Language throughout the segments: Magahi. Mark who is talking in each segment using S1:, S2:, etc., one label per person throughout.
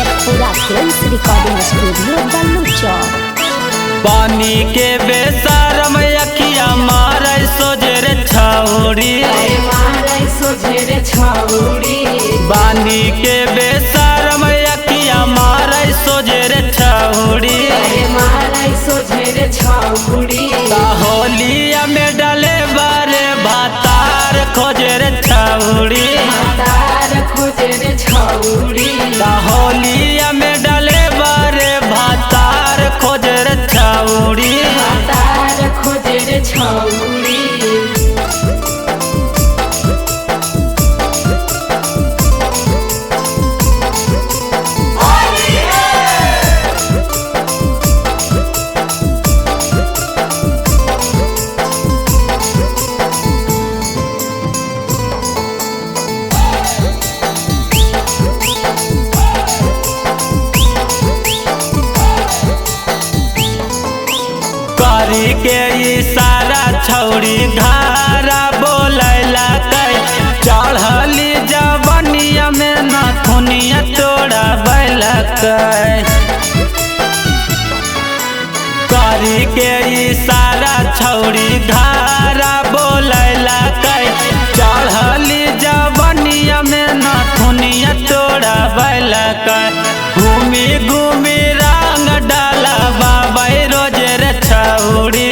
S1: Sheikhpura films recording studio Dallu Chowk.
S2: पानी के बेशरम अखिया मारै सोजर छौरी। बानी के बेशरम अखिया मारै सोजर छौरी। होलिया में डले बारे भातार खोजर छौरी। होलिया में डले बारे भातार खोजर छौरी। करी के इशारा छौरी धारा बोलैलकै। चढ़ली जवनिया में नथुनिया तोड़ा बैलकै। करी के इशारा छौरी धारा बोलैलकै। चढ़ली जवनिया में नथुनिया तोड़ा बैलकै। घूमी घूमी रंग डाला बाबा रोजे रे छौरी।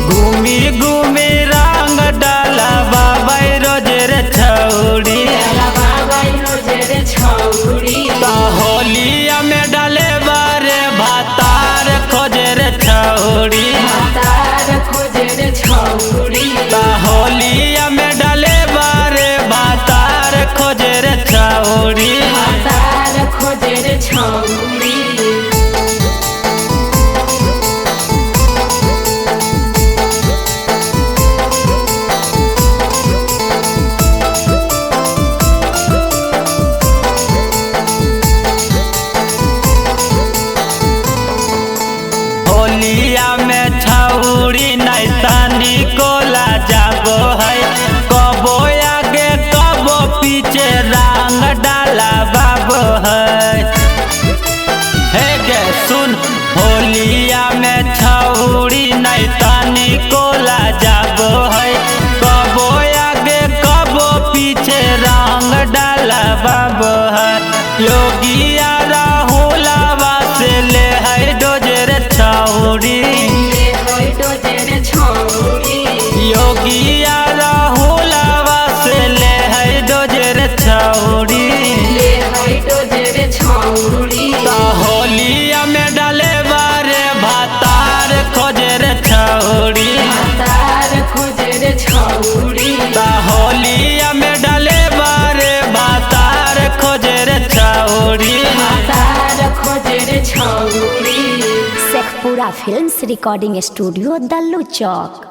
S2: घूमी घूमी रंग डाला बाबा रोजे रे छौरी। होलिया में डाले बारे भातार खोजे रे छौरी। होलिया में डाले बारे भातार खोजे रे छौरी। होलिया में छौरी नैतानी कोला जाबो है। कबो आगे कबो पीछे रंग डाला बाबो है। हे गे सुन, होलिया में छौरी नैतानी कोला जाबो है। कबो आगे कबो पीछे रंग डाला बाबो है। योगिया राहुलवा से ले है डोजर छौरी। योगिया राहुलवा से ले है डोजर छौरी। होलिया में डाले बारे भातार खोजर छौरी। होलिया में डाले बारे भातार खोजर छौरी।
S1: Sheikhpura films recording studio Dallu Chowk.